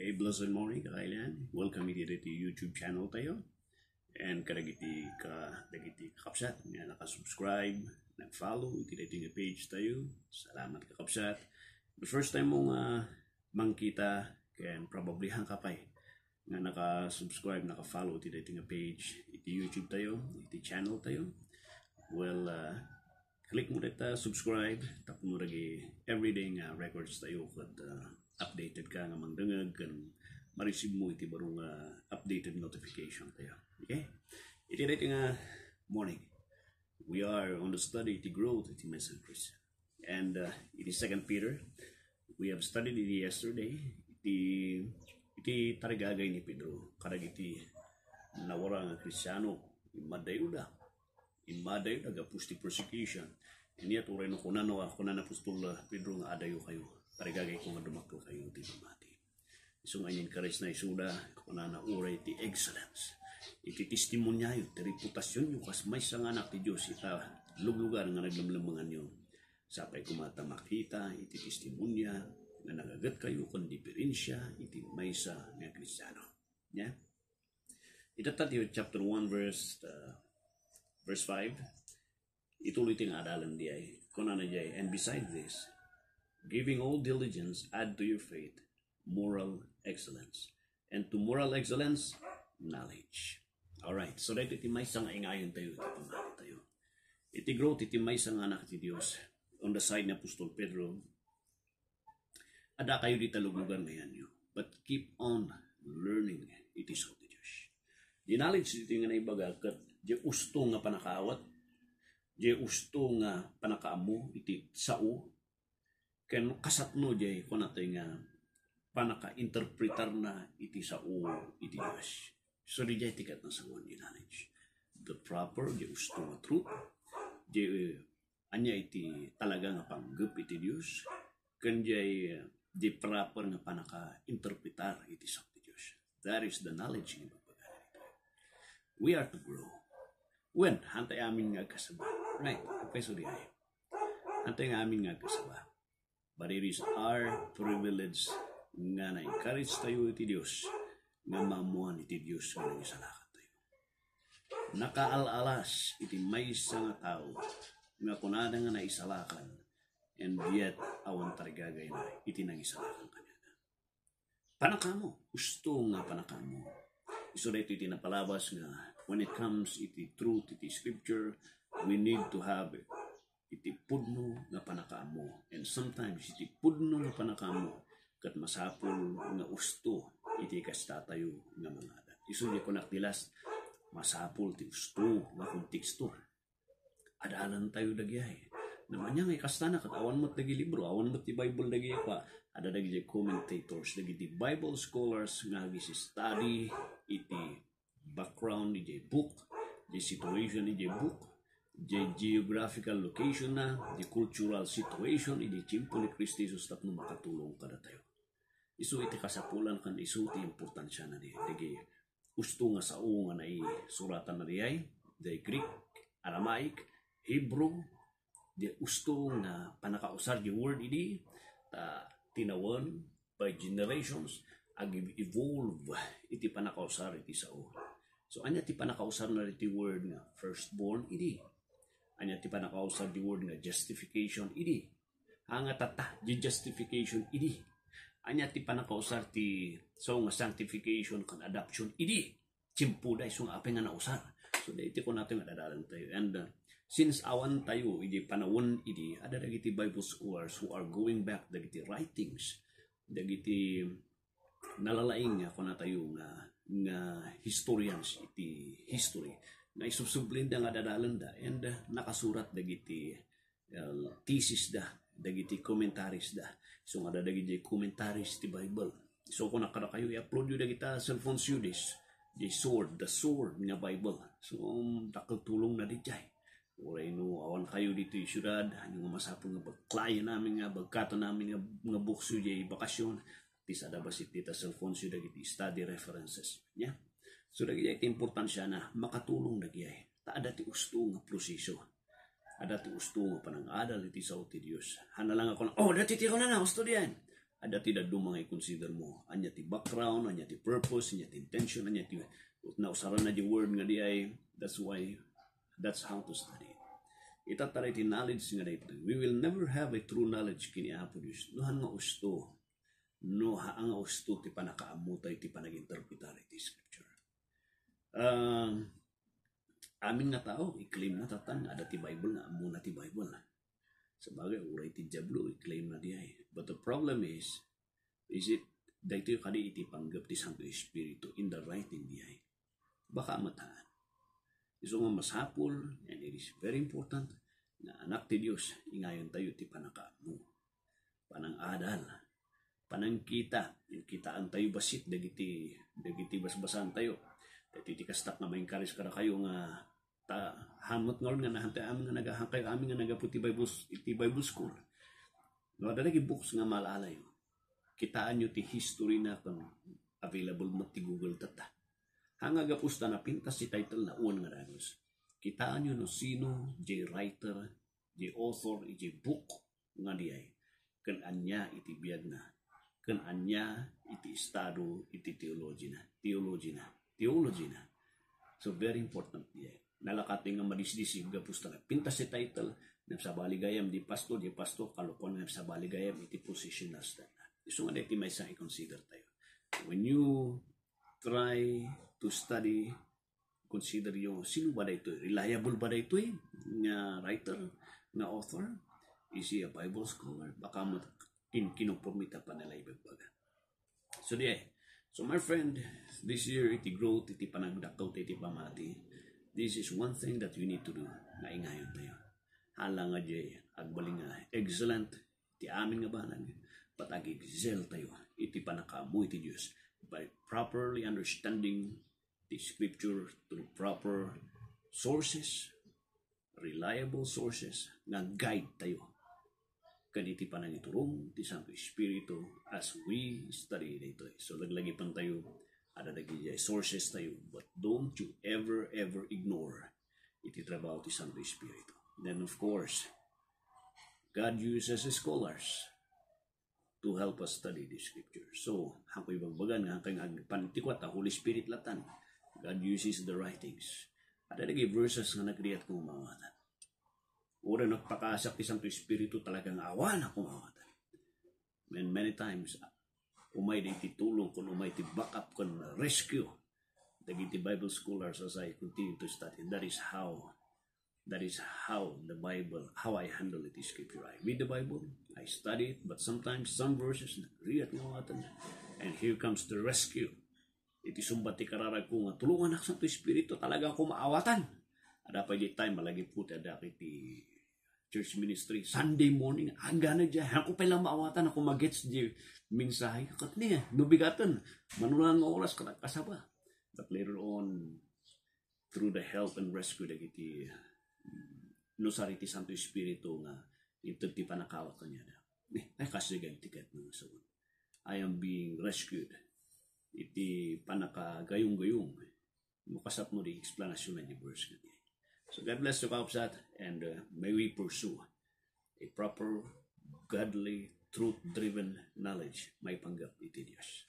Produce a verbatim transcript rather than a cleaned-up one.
Hey, blessed morning, kakailian. Welcome iti daytoy YouTube channel tayo. And kadagiti ka, dagiti kakabsat nga naka-subscribe, nag-follow iti daytoy nga page tayo. Salamat, kakabsat. The first time mo nga mangkita, ken probably hangka pay nga naka-subscribe, naka-follow iti daytoy nga page, iti YouTube tayo, iti channel tayo. Well, uh, click mo dita subscribe, tapno dagiti everyday nga records tayo ket, uh, updated ka nga mangdengeg ken ma-receive mo iti baro nga updated notification tayo. Okay? Iti daytoy nga morning, we are on the study iti growth iti maysa nga Christian. And, uh, iti Second Peter, we have studied it yesterday, iti, iti tarigagay ni Pedro kadagiti nawara nga Kristiano, immadayda. Immadayda gapu iti persecution. Inyat uray no kunana, kuna ni apostol Pedro nga adayo kayo, tarigagayko nga dumakkel kayo iti pamati. Isu nga in-encourage na isuda, kunana, uray ti excellence iti testimonioyo, ti reputasionyo kas maysa nga anak ti Dios ita luglugar nga naglemlemmenganyo. Sapay koma ta makita iti testimonia nga nagaget kayo ken diperensia iti maysa nga Kristiano. Yeah? Ita ti chapter one, verse, uh, verse five. Ituloy ti nga adalan diay. Kunana diay, "And beside this, giving all diligence, add to your faith moral excellence. And to moral excellence, knowledge." Alright, so daytoy ti maysa nga ingayon tayo, iti pamati tayo. Iti growth, iti maysa nga anak ti Dios. On the side ni Apostol Pedro, adda kayo dita luglugar nga ayanyo, but keep on learning iti sao ti Dios. Di knowledge ditoy nga naibaga ket di usto nga panakaawat, di usto nga panakaammo iti sao, ken kasapno diay kunatoy nga panakainterpretarna iti sao iti Dios. So, diay ti ket nasawan di knowledge. The proper, di usto nga truth, di, eh, ania iti talaga nga panggep iti Dios, ken diay, eh, di proper nga panakainterpretar iti sao ti Dios. That is the knowledge nga ibagbagana ditoy. We are to grow. Wen, haantay amin nga agkasaba. Right, okay, so diay. Haantay nga amin nga agkasaba. But it is our privilege nga na-encourage tayo iti Dios nga maammoan iti Dios nga nangisalakan tayo. Nakaal-alas iti maysa nga tao nga kunada nga naisalakan, and yet awan tarigagayna iti nangisalakan kaniana. Panakaammo, usto nga panakaammo. Isu daytoy ti napalabas nga when it comes iti truth, iti scripture, we need to have iti pudno nga panakaammo. And sometimes, iti pudno nga panakaammo, ket masapul nga usto iti kastatayo nga mangada. Isu diay kunak ti last, masapul ti usto nga konteksto. Adalan tayo dagiay. Namanya nga ikastana ket awan met dagiti libro, awan met ti Bible dagiay pa. Adda dagiti commentators, dagiti Bible scholars nga agis-study iti background iti book, iti situation iti book, iti geographical location na, iti cultural situation iti tiempo ni Cristo Jesus tapno makatulong kadatayo. Isu iti kasapulan ken isu ti importansiana di, dagiti usto nga sao nga naisuratanna diay, diay Greek, Aramaic, Hebrew, diay usto nga panakausar di word idi, ta tinawen by generations, ag-evolve iti panakausar iti sao. So, ania ti panakausarna iti word nga firstborn idi? Ania ti panakausar di word nga justification idi? Ania tatta, di justification idi? Ania ti panakausar ti sao nga sanctification ken adoption idi? Tiempo da isu nga apay nga nausar. So, daytoy kunatayo nga adadalan tayo. And, uh, since awan tayo idi panawen idi, adda dagiti Bible scholars who are going back dagiti writings, dagiti nalalaing nga kunatayo nga, nga historians iti history, nga isubsublinda nga adadalanda, and, uh, nakasurat dagiti, uh, thesis da, dagiti commentaries da. So, nga adda dagiti commentaries ti Bible. So, kunak kadakayo, i-upload yo dagita cellphones yo, this, the sword, the sword nga Bible. So, um, dakkel tulongna diay. Uray no awan kayo ditoy siudad, ania nga masapul nga bag-, client namin nga, bagkatan namin nga, nga books yo diay bakasyon, at least adda bassit dita cellphones yo dagiti study references. Nia? So, dagiti importansiana, makatulong dagiay. Ta adda ti usto nga proseso. Adda ti usto nga panangadal iti sao ti Dios. Haan lang ako na, "Oh, dati ti kunana, usto diay." Adda ti dadduma nga i-consider mo. Ania ti background, ania ti purpose, ania ti intention, ania ti nausaranna ti word nga diay. That's why, that's how to study. Itattala iti knowledge nga daytoy. We will never have a true knowledge ken ni Apo Dios no han nga usto. No ha nga usto ti pannakaammo tayo ti panaginterpretar iti scripture. Ah, amin nga tao, i-claim na tatan nga adda ti Bible, nga ammona ti Bible. Sabagay, uray ti Diablo, i-claim na diay. But the problem is, is it, daytoy kadi iti panggep ti Santo Espiritu in the writing diay? Baka met haan. Isu nga masapul, and it is very important, nga anak ti Dios, ingayon tayo ti pannakaammo, panangadal, panangkita, kitaentayo bassit dagiti, dagiti basbasaentayo. Dagiti ti kastak nga ma-encourage kadakayo nga ta, han met ngarud nga nahantayo amin nga naga-, hankayo amin nga naggapu ti Bible s-, iti Bible school. No, adda dagiti books nga maala-alayo. Kitaenyo ti history na kun available met ti Google tatta. Ha nga gapu ta napintas ti title na uwan nga dagus. Kitaenyo no sino jay writer, jay author, jay book nga diay, ken ania iti biagna, ken ania iti estado iti theology na, theology na, theology na. So, very important diay. Nalaka tayo nga madisdisib gapu ta napintas ti title, napsabali gayam di pastor, di pastor, kalokoan nga napsabali gayam iti position na step na. Isu nga daytoy maysa i-consider tayo. When you try to study, consider yo, sino ba daytoy? Reliable ba daytoy nga writer, nga author? Is he a Bible scholar? Baka met kin-, kinonforme ta panila ibagbaga. So, diay. So, my friend, this year, iti growth, iti panagdakkel, iti pamati, this is one thing that you need to do, nga ingayon tayo. Hala nga diay, agbalin nga excellent, ti amin nga banag, but ag-excel tayo, iti pannakaammo iti Dios, by properly understanding the scripture through proper sources, reliable sources, nga guide tayo ken iti panangiturong ti Santo Espiritu as we study daytoy. So, laglagipen tayo, adda dagiti sources tayo, but don't you ever, ever ignore iti trabaho ti Santo Espiritu. Then, of course, God uses scholars to help us study the scripture. So, haanko ibagbagan nga haanko nga agpantikwa ta Holy Spirit latan. God uses the writings. Adda dagiti verses nga nagrigat nga maawatan. Uray nagpakaasak ti Santo Espiritu, talaga nga awan a maawatan. And many times, umay dagiti tulong, ken umay ti backup, ken rescue dagiti Bible scholars as I continue to study. That is how That is how the Bible, how I handle it, the scripture. I read the Bible, I study it, but sometimes some verses, nagrigat nga maawatan, and here comes the rescue. Iti sumbat ti kararagko nga, "Tulonganak, Santo Espiritu, talaga ako maawatan." Adda pay di time, malagip ko ti adda iti church ministry. Sunday morning, agana diay, haanko pay la maawatan, ako magets di mensahe. Ket ni, no bigaten, mano la nga oras, ket kasaba. But later on, through the help and rescue dagiti, mm, nusar iti Santo Espiritu nga inted ti pannakaawat kaniada. Eh, ay, kasdiay ti ket nga sawen. I am being rescued iti pannakagayunggayung. No kasapno di explanation na di verse nga di. So God bless you, kakabsat, and, uh, may we pursue a proper, godly, truth-driven knowledge maipanggep iti Dios.